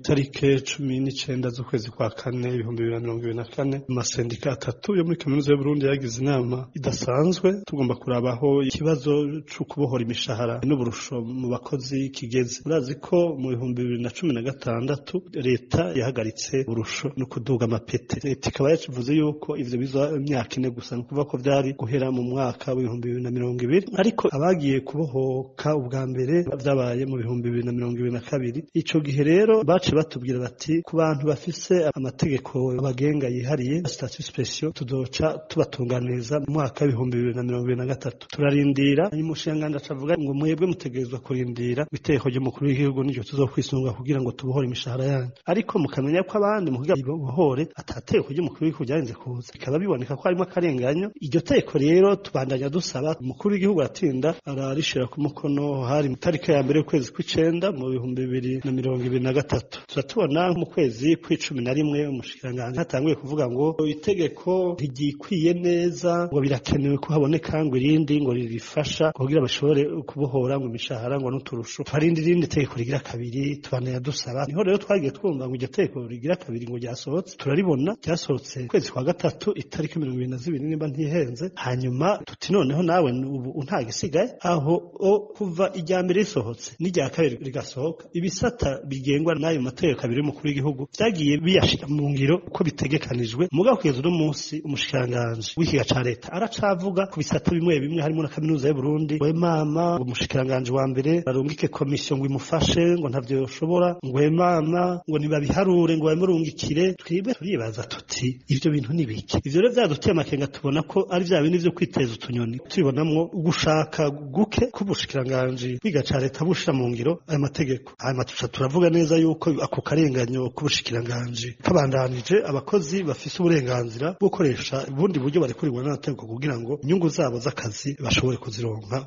Itarike 19 z'ukwezi kwa kane 2024, amasendika atatu yo muri kaminuza y'Uburundi yagize inama idasanzwe. Tugomba kurabaho ikibazo co kubohora imishahara n'uburusho mu bakozi kigeze. Murazi ko mu 2016 leta yahagaritse uburusho no kuduga amapete. Leta ikaba yacivuze yuko ivyo biza imyaka 4 gusa, ni ukuvuga ko vyari guhera mu mwaka w'2020, ariko abagiye kubohoka ubwa mbere vyabaye mu 2022. Ico gihe rero bace batubwira bati ku bantu bafise amategeko abagenga yihariye, statut special, tuzoca tubatunganiriza mu mwaka w'2023. Turarindira, umushikiranganji acavuga ngo mwebwe mutegerezwa kurindira itegeko ry'umukuru w'igihugu, niryo tuzokwisunga kugira ngo tubohore imishahara yanyu, ariko mukamenya ko abandi mukugira bohore atategeko ry'umukuru w'igihugu ryarinze kuza, bikaba biboneka ko harimo akarenganyo. Iryo tegeko rero tubandanya dusaba umukuru w'igihugu, aratinda ararishira ku mukono, hari itariki ya mbere y'ukwezi kw'icenda mu 2023. Turatubona mu kwezi kw'icumi na rimwe umushikiranganji hatanguye kuvuga ngo itegeko ntigikwiye neza, ngo birakenewe ko haboneka ngo irindi ngo ririfasha kugira bashobore kubohora ngo imishahara ngo n'uturusho. Harindi irindi tegeko rigira kabiri, tubandanya dusaba. Niho rero twagiye twumva ngo iryo tegeko rigira kabiri ngo ryasohotse, turaribona ryasohotse kwezi kwa gatatu itariki 22 nimba ntihenze. Hanyuma tuti noneho nawe ubu ntagisigaye aho kuva irya mbere risohotse n'irya kabiri rigasohoka, ibisata bigengwa n'ayo mategeko abiri y'umukuru w'igihugu vyagiye biyashira mu ngiro uko bitegekanijwe. Mugabo kugeza uno munsi umushikiranganji w'ikiga ca leta aracavuga ku bisata bimwe bimwe, harimo na kaminuza y'Uburundi, we mama umushikiranganji wa mbere arungike komisiyo ngo imufashe, ngo ntavyo yoshobora, ngo we mama ngo nibabiharure ngo babimurungikire. Twebwe turibaza tuti ivyo bintu ni biki? Ivyo rero vyaduteye amakenga, tubona ko ari vya bindi vyo kwiteza utunyoni, tubibonamwo ugushaka guke k'ubushikiranganji bwiga ca leta bushira mu ngiro ayo mategeko. Hanyuma tuca turavuga neza yuko ako karenganyo k'ubushikiranganji kabandanije, abakozi bafise uburenganzira bwo gukoresha ubundi buryo barekurirwa n'amategeko kugira ngo inyungu zabo z'akazi bashobore kuzironka.